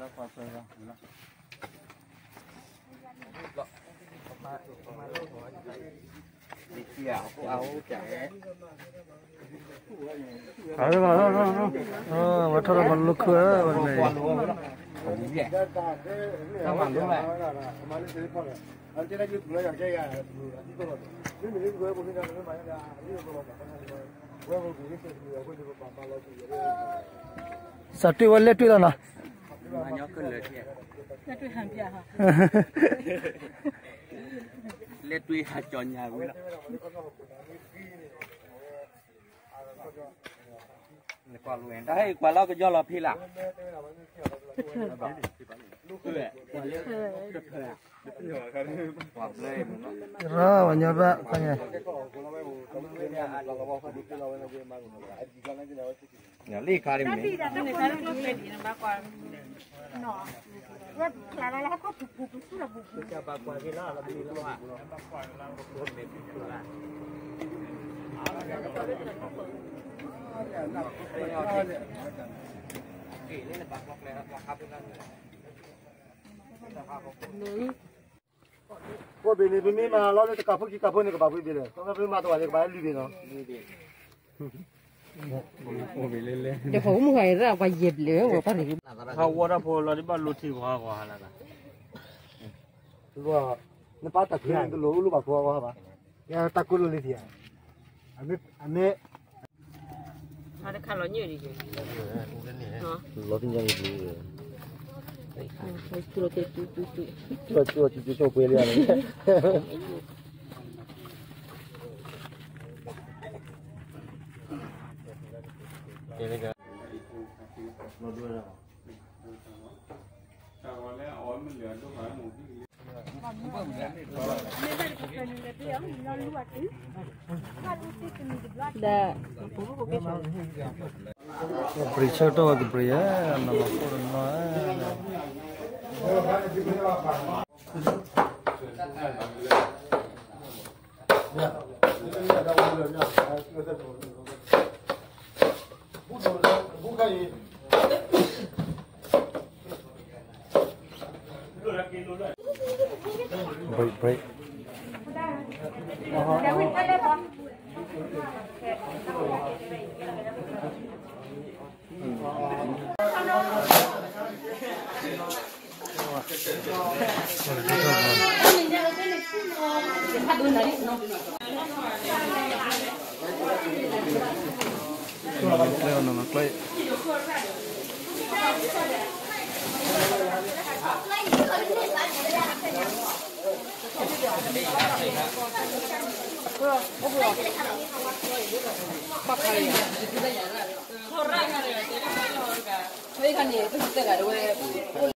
ဝဲထီၣ်လီၤပှၤလိခိၣ်ဧၢ, ဝဲန့ၣ် စးတ့ၢ်ဝဲလဲၣ်တ့ၢ်လီၤနီၤ, လဲၣ်တ့ၢ်ဟးကၠီညါဝံၤလီၤ, တၢ်ဟဲကွၢ်လီၤကယီလီၤဖံးလၢ်, ရၢဝဲညီဘၣ် လံခါလံမ့ၢ် ကိးဘ့ၣ်န့ၣ် ပမ့ၢ်မၤလီၤလၢတကးဖိခံကးဖိန့ၣ် ကဘၣ်ကွံာ်ဘ့ၣ်လဲၣ်, ပမ့ၢ်မၤတဝဲန့ၣ် ကဘၣ်လွံၢ်ဘ့ၣ်နီၤ, အိၣ်ဘ့ၣ်လဲၣ်လဲၣ်, ဒီးပှၤမုၢ်ဂၤအံၤ ပှၤယဲၢ်ဘျဲၣ်ဝဲပှၤန့ၣ်, ဟးဝီတၢ်ဖိလီၤဒ်ဘၣ်လိထံပှၤဂီၤဟါလၢ်, နပၢ်တၢ်ချ့နတလိၣ်အိၣ်လိၣ်ဘၣ်ဖိအဂီၢ်ဘၣ်, ယတၢ်ကိၢ်လိာ်လံထံဧါ, အမ့ၢ် တခါလီၤညၣ်န့ၣ်, လီၤသ့ၣ်ညါအံၤ, ကျိၤကျိၤကျိၤကျိၤကျိၤပှဲၤလံ, ပရံးဆၢကတီၢ်ဝဲကပရံးဧၢ, နီၢ်လီၤခိၣ်တနီၤဧၢ,